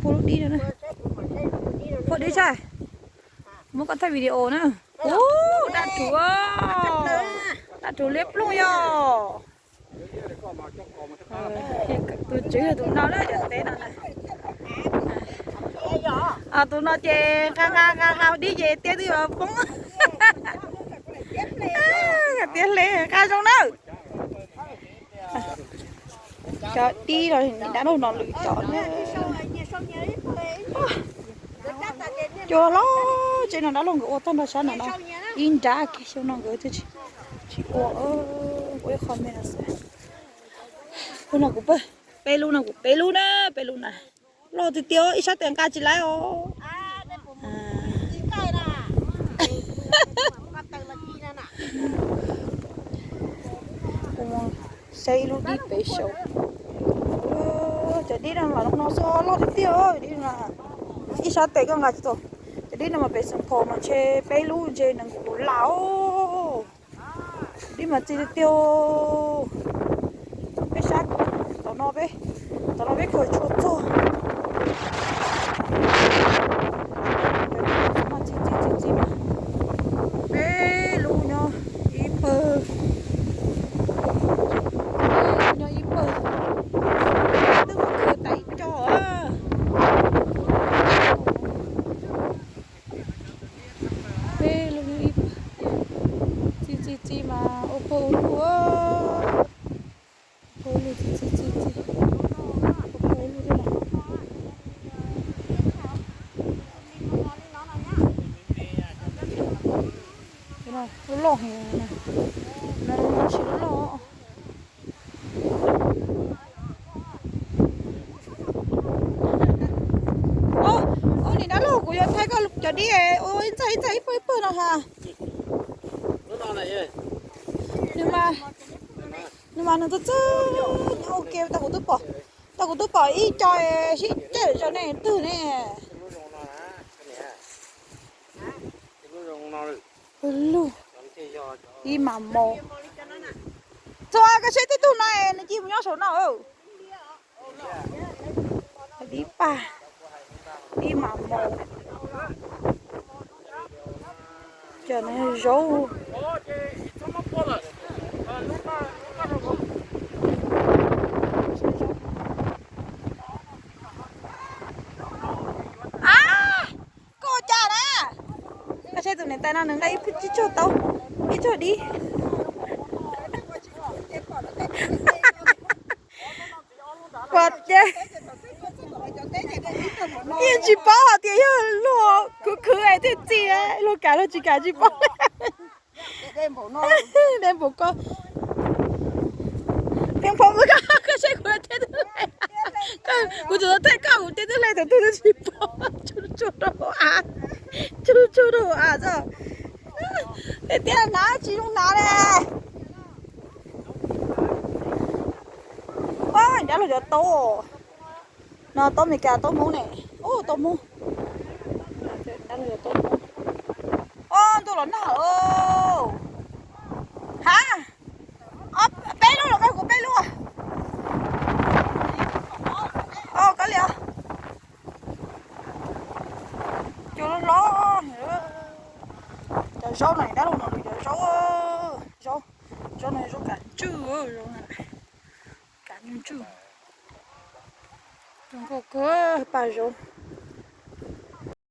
Phua lub dib no na. Phua dib tshaj. Muab koj thaij video na. Ub, dab rhuv, dab rhuv liab ploog yog. Tus tswv yog tus no na, cov teb no na. Tus no ces nqa nqa nqa nqa dib ces tiab twb yuav poob. Tiab hle nqa zoo na. Cov dib no, dab laug no lwm cov na. Cua hlob tsev no dab laug nkawd ua tag nrho sab no no. Ib nrab kiag xyoo no nkawd twb tsis ua, ua ib qho me no xwb. Lub no kuv peb, peb lub no kuv peb lub na, peb lub na. Loj tiag tiag, ib sab tes nqa tsis laib os. Kuv mus saib ib lub dib pem saud. Cov dib no los no xwb, loj tiag tiag, dib no ib sab tes koj nqa tsis tau. Cov dib no mas pem Xeem Phos mas ntshe peb lub ntshe nees nkaum lab os. Dib mas txi tiag tiag. Peb sab tom no peb, tom no peb khaws tshua txog. Cov dib mas txi txi txi txi mas. Peb lub nyob ib pawg. Peb lub nyob ib pawg. Twb mus khaws tas ib co. Peb lub nyob ib pawg. Txi txi txi mas ua pawg ua lug. Ua pawg ua lug txi txi txi txi. Ua pawg ua lug thiab los. Loj loj heev na. No tab sis loj loj. Ub, nim no los kuv yuav thaij koj cov dib ua ib ntxaig ib ntxaig ib pawg ib pawg no ha. Nws mas, nws mas nws txawj txawj nyob ua ke, tau kuv twb pom, tau kuv twb pom ib co sib cawm zoo ne twg ne. Lug, ib mas mos. Txua koj saib tej tug no es nws cia mus nyob saum no. Dib pag, ib mas mos. Cov no zaub. Ab, koj ua cas na? Koj saib tus niam tais no nws nqa ib tsuag taub, ib tsuag dib. Pom ces yeej tsis paub hais tias yog luag khwv khwv es thiaj txi, luag kam luag tsis kam tsis paub. Dej npaum koj, pheej pom koj, koj saib kuv tej tug hle, kuv tsuas thaij koj kuv tej tug hle thaum twg twb tsis pom. Tsuj tsuj rau hauv av, tsuj tsuj rau hauv av xwb. Tej tiag hnav tsis zoo hnav ne. Ua, dab laug cov taub no, taub Amelikas taub Hmoob ne. Ub, taub Hmoob. Dab laug cov taub Hmoob. Ub, ntuj los nag. Ha, peb lub los koj kuv peb lub. Koj li os. Cua loj loj. Cov zaub no dab laug no lwm cov zaub, zaub, zaub no zaub kav ntswj, zaub kav ntswj. Zoo nkauj kawg paj zaub.